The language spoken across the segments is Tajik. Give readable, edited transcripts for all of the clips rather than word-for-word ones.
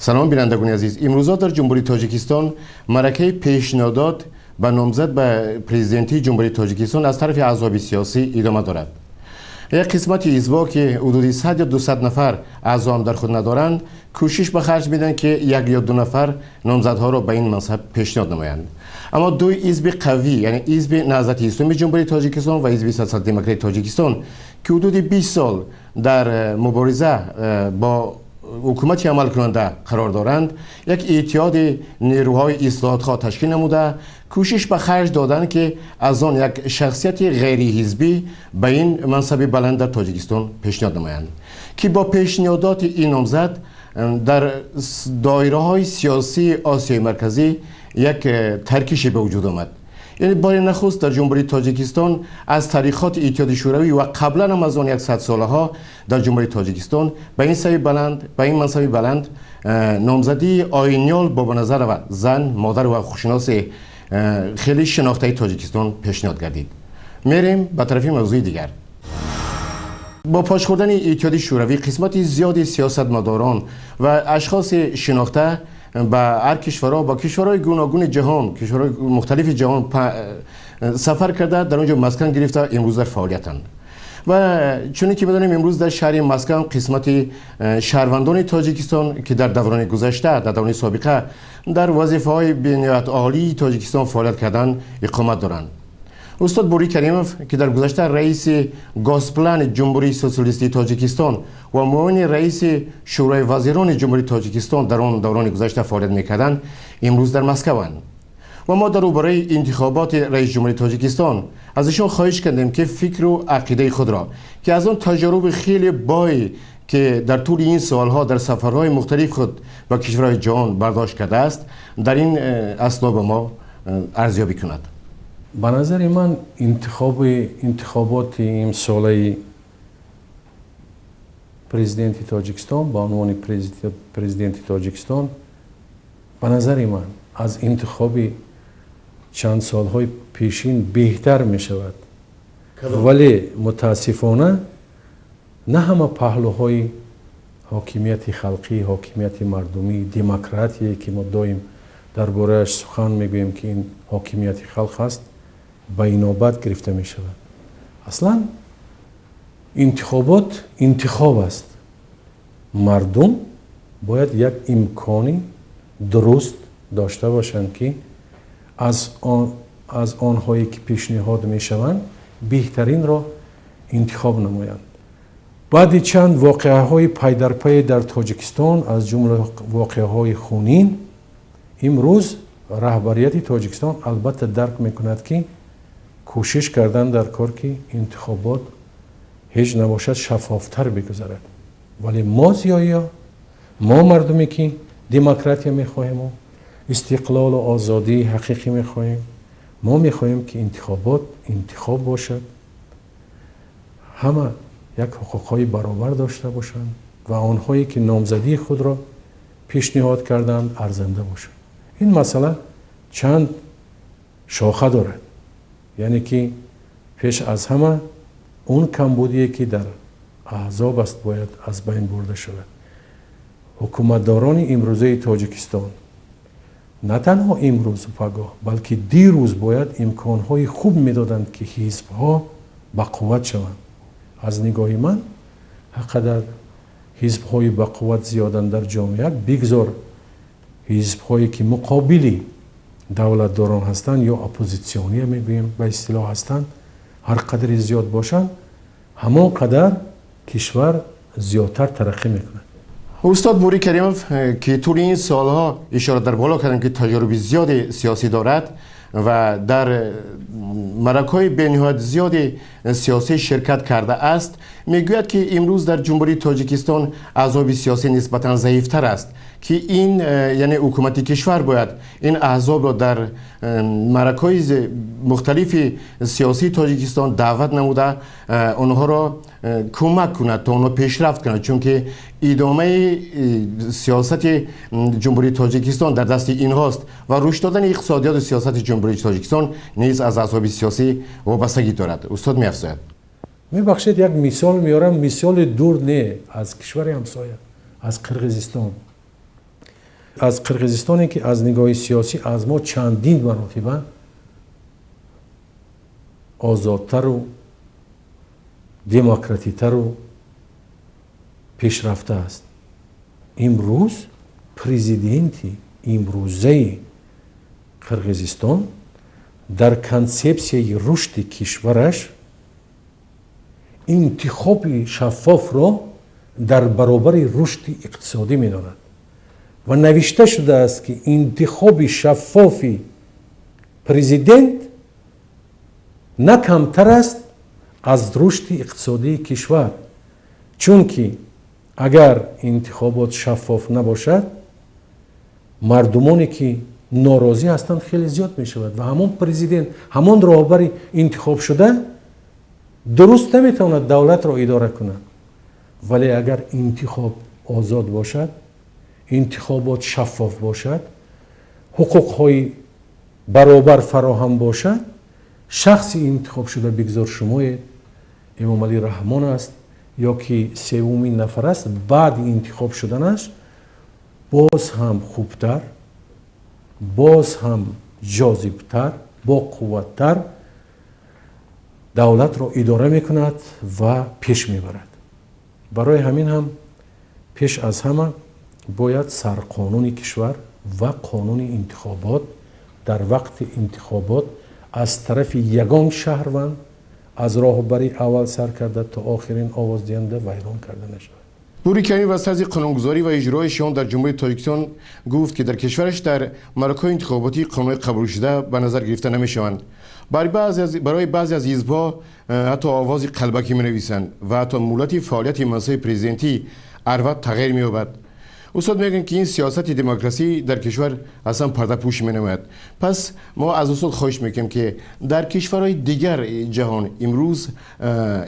Салом, бинандагони азиз. Имрӯза дар Ҷумҳурии Тоҷикистон маъракаи пешниҳодот ба номзад ба президентии Ҷумҳурии Тоҷикистон аз тарафи аҳзоби сиёсӣ идома дорад. Як қисмати ҳизбҳо, ки ҳудуди 100 ё 200 нафар аъзоам дар худ надоранд, кӯшиш ба харҷ медиҳанд, ки як ё ду нафар номзадҳоро ба ин мансаб пешниҳод намоянд. Аммо ду ҳизби қавӣ, яъне Ҳизби Наҳзати Исломии Ҷумҳурии Тоҷикистон ва Ҳизби Социал-демократии Тоҷикистон, ки ҳудуди 20 сол дар мубориза бо ҳукумати амалкунанда қарор доранд, як иттиҳоди нерӯҳои ислоҳотхоҳ ташкил намуда, кӯшиш ба харҷ доданд, ки аз он як шахсияти ғайриҳизбӣ ба ин мансаби баланд дар Тоҷикистон пешниҳод намоянд, ки бо пешниҳодоти ин номзад дар доираҳои сиёсии Осиёи Марказӣ як таркише ба вуҷуд омад. Яъне бори нахуст дар Ҷумҳурии Тоҷикистон аз таърихоти Иттиҳоди Шӯравӣ ва қаблан ҳам аз он як садсолаҳо дар Ҷумҳурии Тоҷикистон ба ин сави баланд, ба ин мансаби баланд номзадии Оиниёл Бобоназарова, зан, модар ва ҳуқуқшиноси хеле шинохтаи Тоҷикистон пешниҳод гардид. Мерем ба тарафи мавзӯи дигар. Бо пош хӯрдани Иттиҳоди Шӯравӣ қисмати зиёди сиёсатмадорон ва ашхоси шинохта ба ҳар кишварҳо, ба кишварҳои гуногуни ҷаҳон, кишварҳои мухталифи ҷаҳон сафар карда, дар он ҷо маскан гирифта, имрӯз дар фаъолиятанд. Ва чуне ки медонем, имрӯз дар шаҳри Москва қисмати шаҳрвандони Тоҷикистон, ки дар даврони гузашта, дар даврони собиқа дар вазифаҳои бениҳоят олии Тоҷикистон фаъолият карданд, иқомат доранд. Устод Борӣ Каримов, ки дар гузашта раиси Госплани Ҷумҳурии Социалистии Тоҷикистон ва муовини раиси Шӯрои вазирони Ҷумҳурии Тоҷикистон дар он даврони гузашта фаъолият мекарданд, имрӯз дар Москванд. Ва мо дар рӯбарои интихоботи раиси ҷумҳурии Тоҷикистон аз эшон хоҳиш кардем, ки фикру ақидаи худро, ки аз он таҷруби хеле бой, ки дар тӯли ин солҳо дар сафарҳои мухталиф худ ба кишварҳои ҷаҳон бардошт кардааст, дар ин асно ба мо арзёбӣ кунад. Ба назари ман, интихоботи имсолаи президенти Тоҷикистон ба унвони президенти Тоҷикистон, ба назари ман, аз интихоби чанд солҳои пешин беҳтар мешавад, вале мутаассифона на ҳама паҳлӯҳои ҳокимияти халқӣ, ҳокимияти мардумӣ, демократие, ки мо доим дар борааш сухан мегӯем, ки ин ҳокимияти халқ аст, ба инобат гирифта мешавад. Аслан интихобот интихоб аст. Мардум бояд як имкони дуруст дошта бошанд, ки аз онҳое ки пешниҳод мешаванд, беҳтаринро интихоб намоянд. Баъди чанд воқеаҳои пайдарпай дар Тоҷикистон, аз ҷумла воқеаҳои хунин, имрӯз раҳбарияти Тоҷикистон албатта дарк мекунад, ки кӯшиш кардан дар кор, ки интихобот ҳеҷ набошад шаффофтар бигузарад. Вале мо зиёиё, мо мардуме ки демократия мехоҳему истиқлолу озодии ҳақиқӣ мехоҳем, мо мехоҳем, ки интихобот интихоб бошад, ҳама як ҳуқуқҳои баробар дошта бошанд ва онҳое ки номзадии худро пешниҳод карданд, арзанда бошанд. Ин масъала чанд шоха дорад, яъне ки пеш аз ҳама он камбудие, ки дар аҳзоб аст, бояд аз байн бурда шавад. Ҳукуматдорони имрӯзаи Тоҷикистон на танҳо имрӯзу пагоҳ, балки дирӯз бояд имконҳои хуб медоданд, ки ҳизбҳо бақувват шаванд. Аз нигоҳи ман, ҳар қадар ҳизбҳои бақувват зиёданд дар ҷомеа, бигзор ҳизбҳое ки муқобили давлатдорон ҳастанд ё оппозитсиония мегӯем ба истилоҳ ҳастанд, ҳар қадре зиёд бошанд, ҳамон қадар кишвар зиёдтар тараққӣ мекунад. Устод Борӣ Каримов, ки тӯли ин солҳо ишора дар боло кардем, ки таҷруби зиёди сиёсӣ дорад ва дар маъракаҳои бениҳоят зиёди сиёсӣ ширкат кардааст, мегӯяд, ки имрӯз дар Ҷумҳурии Тоҷикистон аҳзоби сиёсӣ нисбатан заифтар аст, ки ин яъне ҳукумати кишвар бояд ин аҳзобро дар маъракаҳои мухталифи сиёсии Тоҷикистон даъват намуда, онҳоро кӯмак кунад, то онҳо пешрафт кунанд, чунки идомаи сиёсати Ҷумҳурии Тоҷикистон дар дасти инҳост ва рушд додани иқтисодиёту сиёсати Ҷумҳурии Тоҷикистон низ аз аҳзоби сиёсӣ вобастагӣ дорад. Устод меафзояд: Мебахшед, як мисол меорам, мисоли дур не, аз кишвари ҳамсоя, аз Қирғизистон. Аз Қирғизистоне, ки аз нигоҳи сиёсӣ аз мо чандин маротиба озодтару демократитару пешрафта аст. Имрӯз президенти имрӯзаи Қирғизистон дар консепсияи рушди кишвараш интихоби шаффофро дар баробари рушди иқтисодӣ медонад ва навишта шудааст, ки интихоби шаффофи президент на камтар аст аз рушди иқтисодии кишвар, чунки агар интихобот шаффоф набошад, мардумоне ки норозӣ ҳастанд, хеле зиёд мешавад ва ҳамон президент, ҳамон роҳбари интихобшуда дуруст наметавонад давлатро идора кунад. Вале агар интихоб озод бошад, интихобот шаффоф бошад, ҳуқуқҳои баробар фароҳам бошад, шахси интихобшуда, бигзор шумоед, Эмомалӣ Раҳмон аст ё ки севумин нафар аст, баъди интихоб шуданаш боз ҳам хубтар, боз ҳам ҷозибтар, боқувваттар давлатро идора мекунад ва пеш мебарад. Барои ҳамин ҳам пеш аз ҳама бояд сарқонуни кишвар ва қонуни интихобот дар вақти интихобот аз тарафи ягон шаҳрванд, аз роҳбари аввал сар карда то охирин овоздиҳанда, вайрон карда нашавад. Бори Каримов аз тарзи қонунгузорӣ ва иҷрои он дар Ҷумҳурии Тоҷикистон гуфт, ки дар кишвараш дар маъракаҳои интихоботӣ қонунҳои қабулшуда ба назар гирифта намешаванд. Барои баъзе аз ҳизбҳо ҳатто овози қалбакӣ менависанд ва ҳатто муҳлати фаъолияти мансаби президентӣ ҳар вақт тағйир меёбад. Устод мегӯянд, ки ин сиёсати демократӣ дар кишвар аслан пардапӯш менамояд. Пас мо аз устод хоҳиш мекунем, ки дар кишварҳои дигар ҷаҳон имрӯз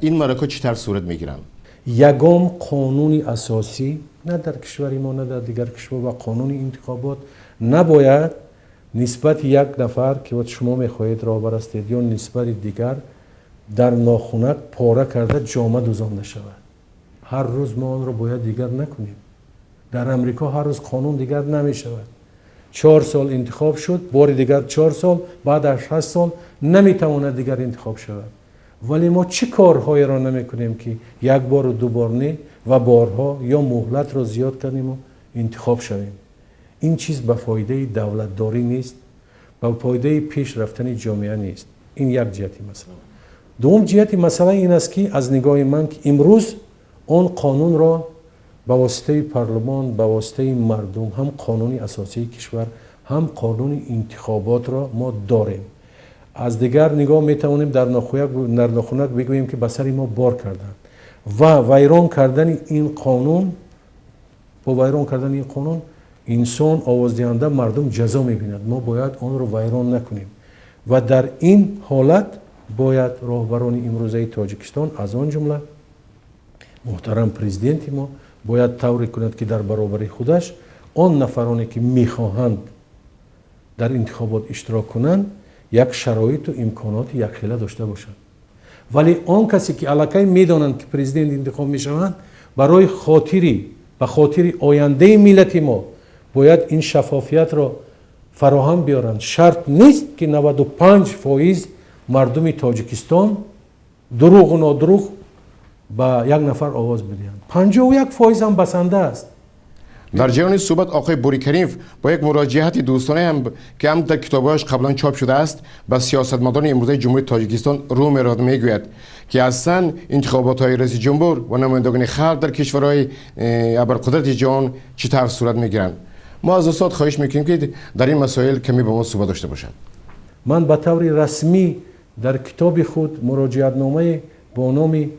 ин маъракаҳо чӣ тавр сурат мегиранд? Ягон қонуни асосӣ на дар кишвари мо, на дар дигар кишвар ва қонуни интихобот набояд нисбати як нафар, ки шумо мехоҳед роҳбар ҳастед, ё нисбати дигар дар нохунак пора карда ҷома дузонда шавад. Ҳар рӯз мо онро бояд дигар накунем. Дар Амрико ҳар рӯз қонун дигар намешавад. 4 сол интихоб шуд, бори дигар 4 сол, баъд аз 8 сол наметавонад дигар интихоб шавад. Вале мо чӣ корҳоеро намекунем, ки як бору ду бор не ва борҳо ё муҳлатро зиёд кардему интихоб шавем. Ин чиз ба фоидаи давлатдорӣ нест, ба фоидаи пеш рафтани ҷомеа нест. Ин як ҷиҳати масъала. Дуввум ҷиҳати масъала ин аст, ки аз нигоҳи ман, ки имрӯз он қонунро ба воситаи парлумон, ба воситаи мардум, ҳам қонуни асосии кишвар, ҳам қонуни интихоботро мо дорем. Аз дигар нигоҳ метавонем дар нохунак бигӯем, ки ба сари мо бор карданд ва вайрон кардани ин қонун, бо вайрон кардани ин қонун инсон, овоздиҳанда, мардум ҷазо мебинад. Мо бояд онро вайрон накунем ва дар ин ҳолат бояд роҳбарони имрӯзаи Тоҷикистон, аз он ҷумла муҳтарам президенти мо, бояд тавре кунад, ки дар баробари худаш он нафароне, ки мехоҳанд дар интихобот иштирок кунанд, як шароиту имконоти якхела дошта бошанд. Вале он касе, ки аллакай медонанд, ки президент интихоб мешаванд, барои хотири ба хотири ояндаи миллати мо бояд ин шаффофиятро фароҳам биёранд. Шарт нест, ки 95% мардуми Тоҷикистон дурӯғу нодурӯғ ба як нафар овоз бидиҳанд. 51% ҳам басанда аст. Дар ҷараёни суҳбат оқои Бори Каримов бо як муроҷиати дӯстона ҳам, ки ҳам дар китобҳояш қаблан чоп шудааст, ба сиёсатмадорони имрӯзаи Ҷумҳурии Тоҷикистон рӯ меравад, мегӯяд, ки аслан интихоботҳои раиси ҷумҳур ва намояндагони халқ дар кишварҳои абарқудрати ҷаҳон чӣ тавр сурат мегиранд. Мо аз устод хоҳиш мекунем, ки дар ин масоил каме ба мо суҳбат дошта бошад. Ман ба таври расмӣ дар китоби худ муроҷиатномае бо номи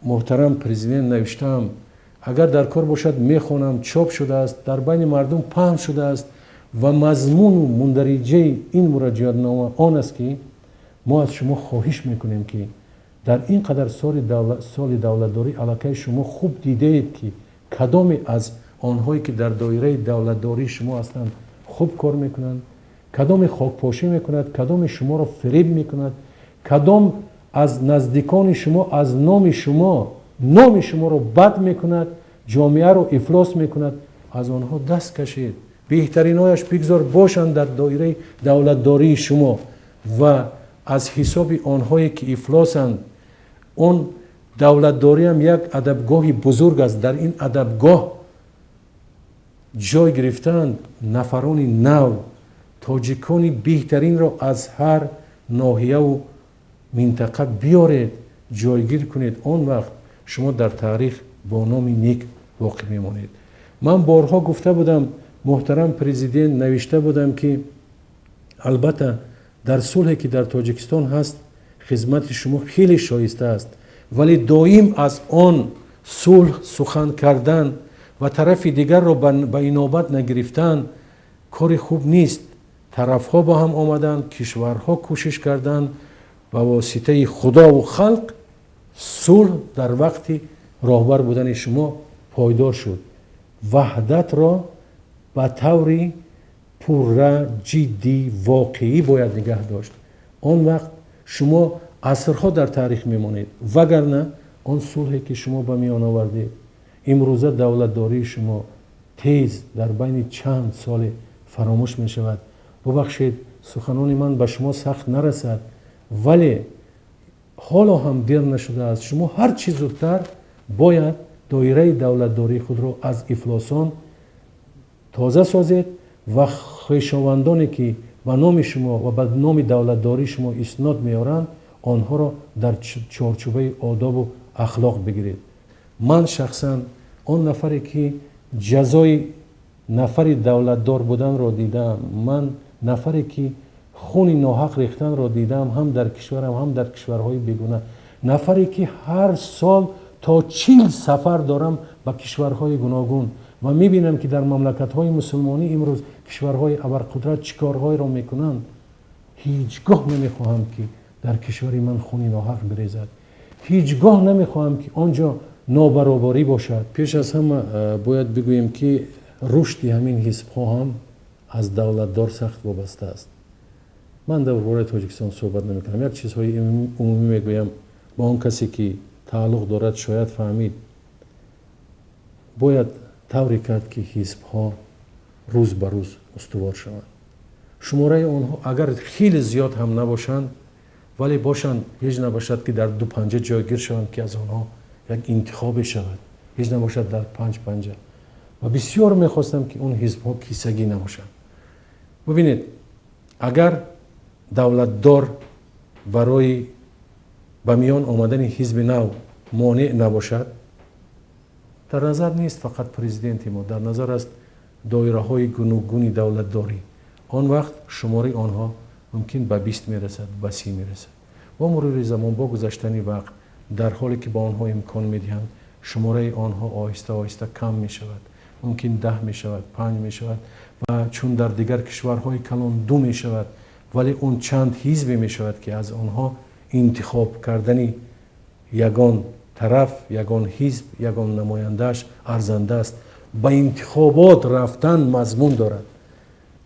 муҳтарам президент навиштаам. Агар дар кор бошад, мехонам. Чоп шудааст, дар байни мардум паҳн шудааст ва мазмуну мундариҷаи ин муроҷиатнома он аст, ки мо аз шумо хоҳиш мекунем, ки дар ин қадар соли давлатдорӣ аллакай шумо хуб дидаед, ки кадоме аз онҳое, ки дар доираи давлатдории шумо ҳастанд, хуб кор мекунанд, кадоме хокпошӣ мекунад, кадоме шуморо фиреб мекунад, кадом аз наздикони шумо аз номи шумо номи шуморо бад мекунад, ҷомеаро ифлос мекунад. Аз онҳо даст кашед, беҳтаринҳояш бигзор бошанд дар доираи давлатдории шумо ва аз ҳисоби онҳое ки ифлосанд. Он давлатдориам як адабгоҳи бузург аст. Дар ин адабгоҳ ҷой гирифтаанд нафарони нав, тоҷикони беҳтаринро аз ҳар ноҳияву минтақа биёред, ҷойгир кунед. Он вақт шумо дар таърих бо номи нек боқӣ мемонед. Ман борҳо гуфта будам, муҳтарам президент, навишта будам, ки албатта дар сулҳе ки дар Тоҷикистон ҳаст, хизмати шумо хеле шоиста аст, вале доим аз он сулҳ сухан кардан ва тарафи дигарро ба инобат нагирифтан кори хуб нест. Тарафҳо ба ҳам омаданд, кишварҳо кӯшиш карданд, ба воситаи худову халқ сулҳ дар вақти роҳбар будани шумо пойдор шуд. Ваҳдатро ба таври пурра, ҷиддӣ, воқеӣ бояд нигаҳ дошт. Он вақт шумо асрҳо дар таърих мемонед, вагарна он сулҳе ки шумо ба миён овардед, имрӯза давлатдории шумо тез дар байни чанд соле фаромӯш мешавад. Бубахшед, суханони ман ба шумо сахт нарасад, вале ҳоло ҳам дер нашудааст. Шумо ҳар чӣ зудтар бояд доираи давлатдории худро аз ифлосон тоза созед ва хешовандоне ки ба номи шумо ва ба номи давлатдории шумо иснод меоранд, онҳоро дар чорчӯбаи одобу ахлоқ бигиред. Ман шахсан он нафаре ки ҷазои нафари давлатдор буданро дидаам, ман нафаре ки хуни ноҳақ рехтанро дидаам ҳам дар кишварам, ҳам дар кишварҳои бегуна, нафаре ки ҳар сол то 40 сафар дорам ба кишварҳои гуногун ва мебинам ки дар мамлакатҳои мусулмонӣ имрӯз кишварҳои абарқудрат чӣ корҳоеро мекунанд, ҳеҷ гоҳ намехоҳам ки дар кишвари ман хуни ноҳақ бирезад, ҳеҷ гоҳ намехоҳам ки он ҷо нобаробарӣ бошад. Пеш аз ҳама бояд бигӯем ки рушди ҳамин ҳизбҳо ҳам аз давлатдор сахт вобаста аст. Ман дар бораи Тоҷикистон суҳбат намекунам, як чизҳои умумӣ мегӯям ба он касе ки тааллуқ дорад, шояд фаҳмид. Бояд тавре кард ки ҳизбҳо рӯз ба рӯз устувор шаванд. Шумораи онҳо агар хеле зиёд ҳам набошанд, вале бошанд, ҳеҷ набошад ки дар ду панҷа ҷойгир шаванд, ки аз онҳо як интихобе шавад, ҳеҷ набошад дар панҷ панҷа. Ва бисёр мехостам ки он ҳизбҳо кисагӣ набошанд. Бубинед, агар давлатдор барои ба миён омадани ҳизби нав монеъ набошад, дар назар нест фақат президенти мо, дар назар аст доираҳои гуногуни давлатдорӣ. Он вақт шумораи онҳо мумкин ба 20 мерасад, ба 30 мерасад. Бо мурури замон, бо гузаштани вақт, дар ҳоле ки ба онҳо имкон медиҳанд, шумораи онҳо оҳиста оҳиста кам мешавад, мумкин 10 мешавад, 5 мешавад ва чун дар дигар кишварҳои калон 2 мешавад, вале он чанд ҳизбе мешавад ки аз онҳо интихоб кардани ягон тараф, ягон ҳизб, ягон намояндааш арзанда аст. Ба интихобот рафтан мазмун дорад.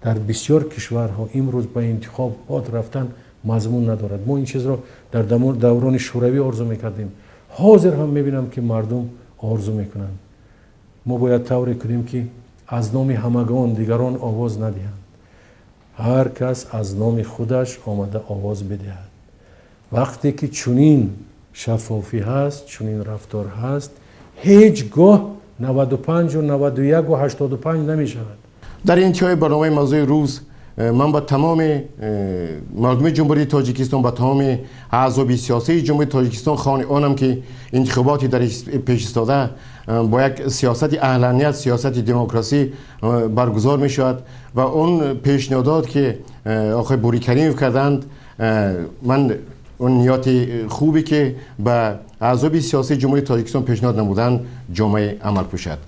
Дар бисёр кишварҳо имрӯз ба интихобот рафтан мазмун надорад. Мо ин чизро дар даврони шӯравӣ орзу мекардем, ҳозир ҳам мебинам ки мардум орзу мекунанд. Мо бояд тавре кунем ки аз номи ҳамагон дигарон овоз надиҳанд, ҳар кас аз номи худаш омада овоз бидиҳад. Вақте ки чунин шаффофӣ ҳаст, чунин рафтор ҳаст, ҳеҷ гоҳ 95 91 85 намешавад. Дар интиҳои барномаи мавзӯи рӯз ман ба тамоми мардуми Ҷумҳурии Тоҷикистон, ба тамоми аъзоби сиёсии Ҷумҳурии Тоҷикистон хоҳани онам ки интихоботи дар пеш истода бо як сиёсати аҳланият, сиёсати демократсӣ баргузор мешавад ва он пешниҳодот ки оқои Бори Каримов карданд, ман он ниёти хубе ки ба аъзоби сиёсии Ҷумҳурии Тоҷикистон пешниҳод намуданд, ҷомаи амал пӯшад.